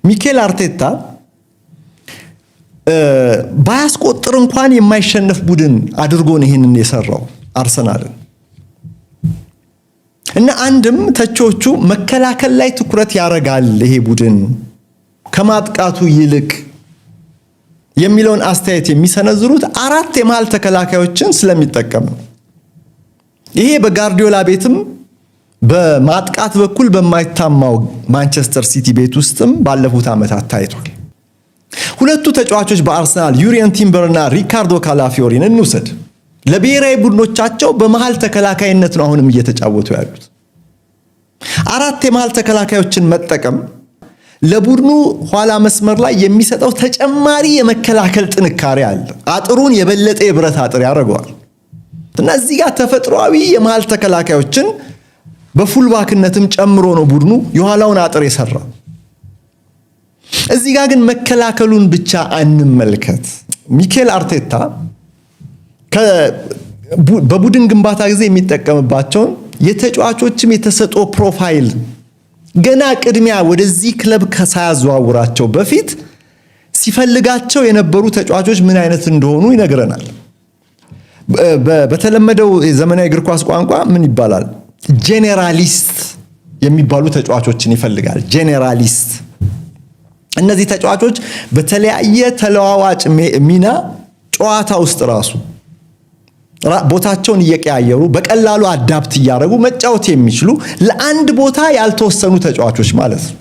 ሚኬል አርቴታ ባያስቆጥር እንኳን የማይሸነፍ ቡድን አድርጎ ነው ይህንን የሰራው አርሰናልን። እና አንድም ተቺዎቹ መከላከል ላይ ትኩረት ያደርጋል ይሄ ቡድን ከማጥቃቱ ይልቅ የሚለውን አስተያየት የሚሰነዝሩት አራት የመሃል ተከላካዮችን ስለሚጠቀም ነው። ይሄ በጋርዲዮላ ቤትም በማጥቃት በኩል በማይታማው ማንቸስተር ሲቲ ቤት ውስጥም ባለፉት ዓመታት ታይቷል። ሁለቱ ተጫዋቾች በአርሰናል ዩሪየን ቲምበር እና ሪካርዶ ካላፊዮሪን እንውሰድ። ለብሔራዊ ቡድኖቻቸው በመሃል ተከላካይነት ነው አሁንም እየተጫወቱ ያሉት። አራት የመሃል ተከላካዮችን መጠቀም ለቡድኑ ኋላ መስመር ላይ የሚሰጠው ተጨማሪ የመከላከል ጥንካሬ አለ። አጥሩን የበለጠ የብረት አጥር ያደርገዋል። እና እዚህ ጋር ተፈጥሯዊ የመሃል ተከላካዮችን በ fullback ነትም ጨምሮ ነው ቡድኑ የኋላውን አጥር የሰራው። እዚህ ጋር ግን መከላከሉን ብቻ አንመልከት። ሚኬል አርቴታ በቡድን ግንባታ ጊዜ የሚጠቀምባቸውን የተጫዋቾችም የተሰጥኦ profile ገና ቅድሚያ ወደዚህ ክለብ ሳያዘዋውራቸው በፊት ሲፈልጋቸው የነበሩ ተጫዋቾች ምን አይነት እንደሆኑ ይነግረናል። በተለመደው የዘመናዊ እግር ኳስ ቋንቋ ምን ይባላል? Generalist የሚባሉ ተጫዋቾችን ይፈልጋል። Generalist። እነዚህ ተጫዋቾች በተለያየ ተለዋዋጭ ሚና ጨዋታ ውስጥ ራሱ ቦታቸውን እየቀያየሩ በቀላሉ adapt እያደረጉ መጫወት የሚችሉ፣ ለአንድ ቦታ ያልተወሰኑ ተጫዋቾች ማለት ነው።